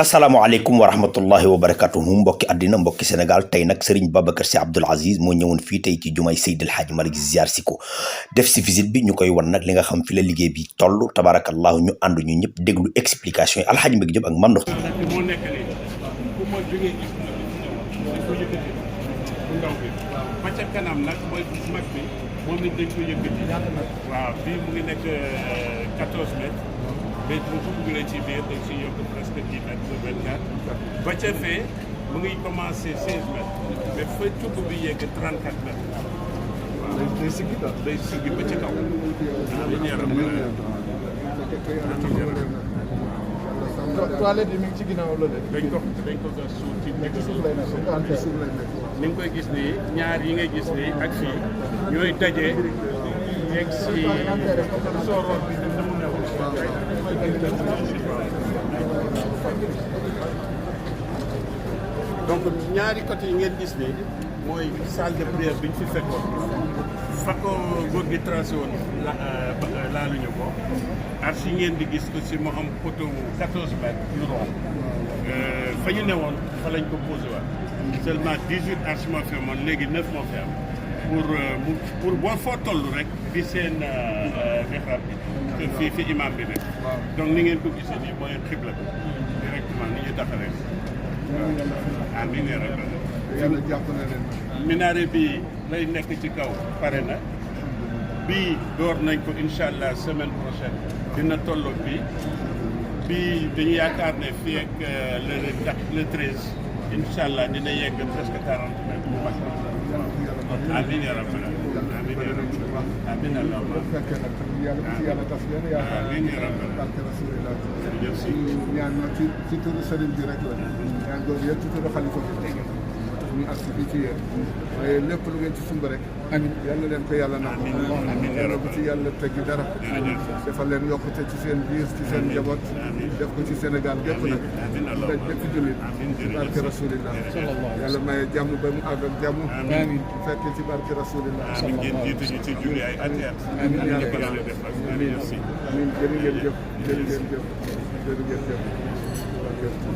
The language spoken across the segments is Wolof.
asalaamaaleykum wa rahmatullahi wa barakatuhu mbokki àddina mbokki Sénégal tey nag Serigne Babacar Sy Abdoul Aziz moo ñëwoon fii tey ci jumaay Seydil Hadji Malick ziar si ko def si visite bi ñu koy wan nag li nga xam fi la liggéey bi toll tabarakallahu ñu ànd ñu ñëpp déglu explication yi Alhaji Mbégi Diop ak Mame Ndokh moo nekk nii bu ma jógee gis na ko yëkkati bu ndaw bi ba ca kanam nag mooy bu mag bi moom it dañ ko yëkkati waaw bii mu ngi nekk 14 mètres mais bu ko dugalee ci biir dañ si yokk presque 10 mètres 24 ba ca fee mu ngi commencé 16 mètres mais fa cubb bi yegg 34 mètres waaw day siggi daal day siggi ba ci kaw dañ yaram toilette yi mi ngi ci ginnaaw la de. dañ ko gas suuf ci nekk suuf lay nekk ni nga koy gis nii ñaar yi ngay gis nii ak fii ñooy daje yegg si sooroon bi na mu newoon donc ñaari côté yi ngeen gis nii mooy salle de prière bi ñu fi fekkoon fa ko góor gi tracé woon laaluñu ko arche yi ngeen di gis aussi moo am poteau 14 mètres yu rond fa ñu ne woon fa lañ ko posé waat seulement 18 arches moo fi amoon léegi 9 moo fi am pour boo foo toll rek di seen mihrab bi fii fi imam bi nekk donc ni ngeen ko gisee nii mooy xibla bi directement ni ñu taxawee waaw amiin yaa rabbal yàlla jàpp na leen. minaret bi lay nekk ci kaw pare na bii door nañ ko incha allah semaine prochaine dina tolloog bii dañu yaakaar ne fii ak le 13 incha allah dina yegg presque 40 mètres bu mag amiin yaa rabbal amiin yaa rabbal amiin allahumma yàlla tas leen yaakaar amiin yaa rabbal barke rasulillah jërëjëf si ñaan na ci turu sëriñ bi rek la ñaan doon yëpp ci turu xalifa bi ñu agsi bi ci yéen waaye lépp lu ngeen ci sumb rek amiin yàlla leen ko yàlla na yàlla bu ci yàlla teggi dara defal leen yokkute ci seen biir ci seen njaboot def ko ci Sénégal gépp nag daj bépp jullit ci barke rasulillah yàlla maye jàmm ba mu àgg ak jàmm amiin fekk ci barke rasulillah amiin ngeen jiitu ñu ci julli ay at amiin yàlla ko yàlla def ak amiin amiin jërë ngeen jëf jërë ngeen jëf jërë ngeen jëf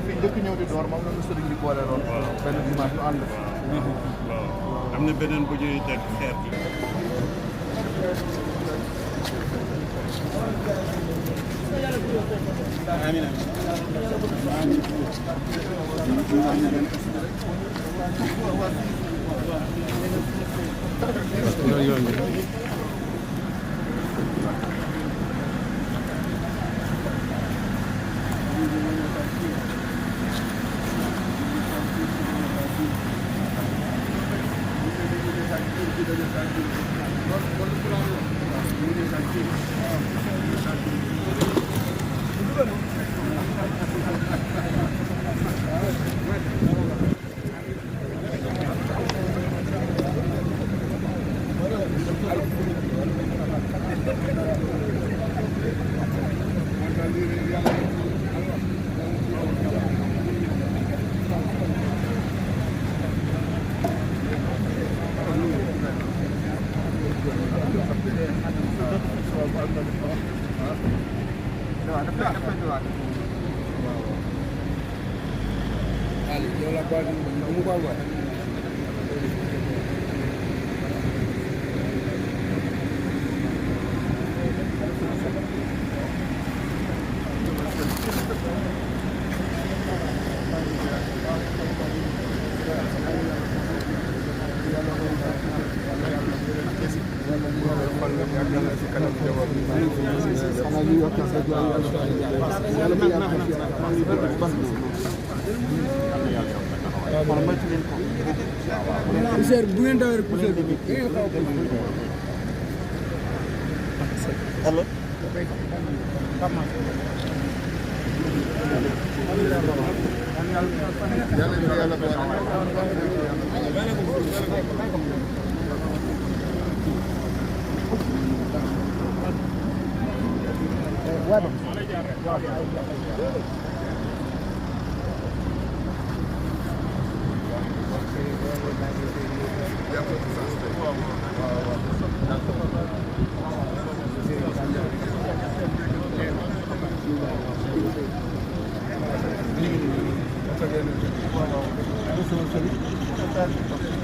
fi njëkk ñëw di door moom la ñu sëriñ bi boole loon benn dimanche ñu ànd waaw am na beneen bu ñuy teg xeer bi amiin poussière bu ngeen dawee rek poussière bi da ngeen xaw a allo Thank you. sama sëriñ